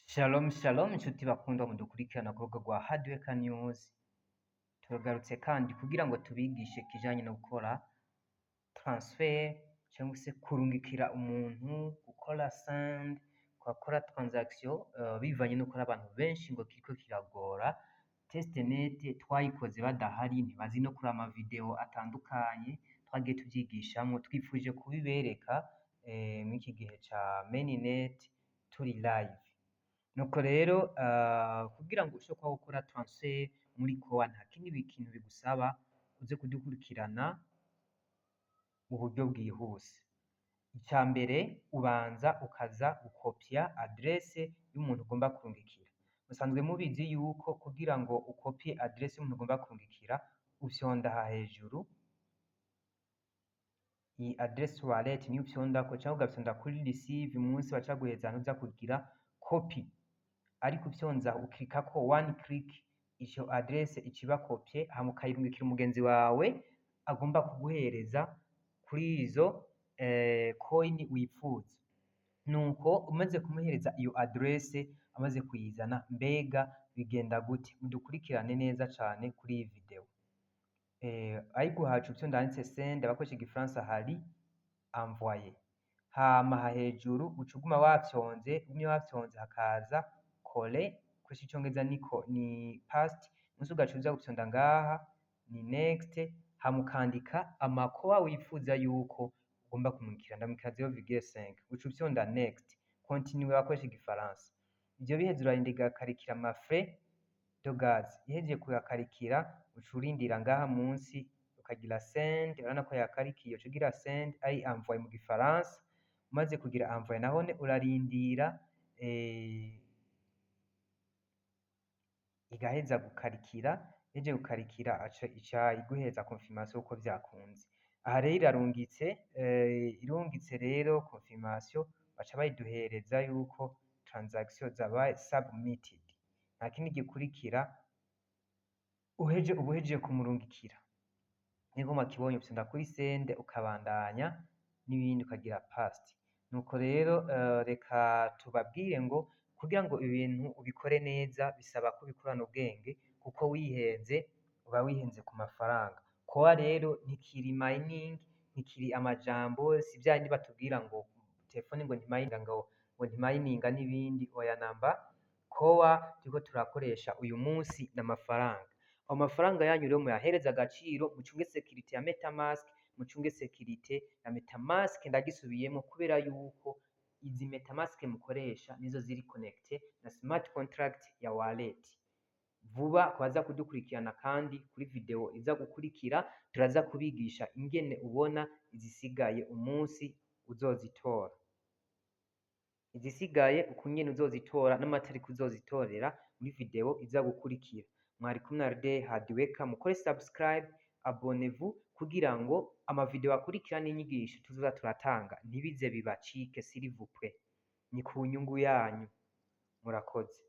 Shalom shalom, inshuti bakundwa mudukurikirana ku rubuga rwa Hardworker News. Turagarutse kandi kugira ngo tubigishe ikijanye no gukora transfer cyangwa se kurungikira umuntu, gukora send, gukora transaction, bivanye nuko ari abantu benshi ngo kiriko kiragora. Testnet twayikoze badahari, ntibazi no kuraba ama video atandukanye twagiye tuvyigishamwo. Twifuje kubibereka mw'iki gihe ca mainnet turi live. Nuko rero, kugira ngo ushobore kuba gukora transfer muri Core, nta kindi kintu bigusaba, uze kudukurikirana mu buryo bwihuse. Ica mbere, ubanza ukaza gukopya adresse y'umuntu ugomba kurungikira. Musanzwe mubizi yuko kugira ngo ukopye adresse y'umuntu ugomba kurungikira, ufyonda aha hejuru, iyi adresse wallet niyo ufyondako, canke ugafyonda kuri receive munsi, baca baguhereza ahantu uza kugira copy. Ariko ufyonza, uklikako one click, ico adresse ica iba copié, hama ukayirungikira umugenzi wawe agomba kuguhereza kuri izo coin wifuza. Nuko umaze kumuhereza iyo adresse, amaze kuyizana, mbega bigenda gute? Mudukurikirane neza cane kuri iyi video. Ayiguhaye, uca ufyonda handitse send. Abakoresha igifaransa hari envoyer. Hama aha hejuru uca uguma wafyonze, ugumye wafyonze hakaza coller, ukoresha icongereza niko ni paste. Munsi ugaca uza gufyonda ngaha ni next, hama ukandika ama Core wifuza yuko ugomba kumurungikira. Ndamurungikira 0,5, uca ufyonda next, continue abakoresha igifaransa. Ivyo biheze, urarinda igakarikira ama frais de gaz. Ihejeje kuyakarikira, uca urindira ngaha munsi ukagira send. Urabona ko yakarikiye, uca ugira send, ari envoyer mu gifaransa. Umaze kugira envoyer nahone, urarindira igaheza gukarikira. Ihejeje gukarikira, aca ica iguhereza confirmation uko vyakunze. Aha rero irarungitse, irungitse rero confirmation baca bayiduhereza yuko transaction zabaye submitted. Nta kindi gikurikira, uheje uba uhejeje kumurungikira. Niko mwakibonye, ufyonda kuri send, ukabandanya n'ibindi, ukagira paste. Nuko rero, reka tubabwire ngo kugira ngo ibintu ubikore neza bisaba ko ubikorana ubwenge, kuko wihenze uba wihenze ku mafaranga. Core rero ntikiri mining, ntikiri amajambo, si vya bindi batubwira ngo telefone ngo ntimayininga, ngo ntimayininga n'ibindi. Oya namba, Core turiko turakoresha uyu munsi n'amafaranga. Ayo mafaranga yanyu rero muyahereze agaciro, mucunge sécurité ya MetaMask, mucunge sécurité ya MetaMask. Ndagisubiyemo, kubera yuko izi MetaMask mukoresha nizo ziri connecté na smart contract ya wallet. Vuba kubaza kudukurikirana kandi kuri video iza gukurikira, turaza kubigisha ingene ubona izisigaye umunsi uzozitora, izisigaye ukungene uzozitora n'amatariki uzozitorera, muri video iza gukurikira. Mwari kumwe na Rde Hardworker. Mukore subscribe, abonnez-vous, kugira ngo amavideo akurikira n'inyigisho tuzoza turatanga ntibize bibacike. S'il vous plaît, ni ku nyungu yanyu. Murakoze.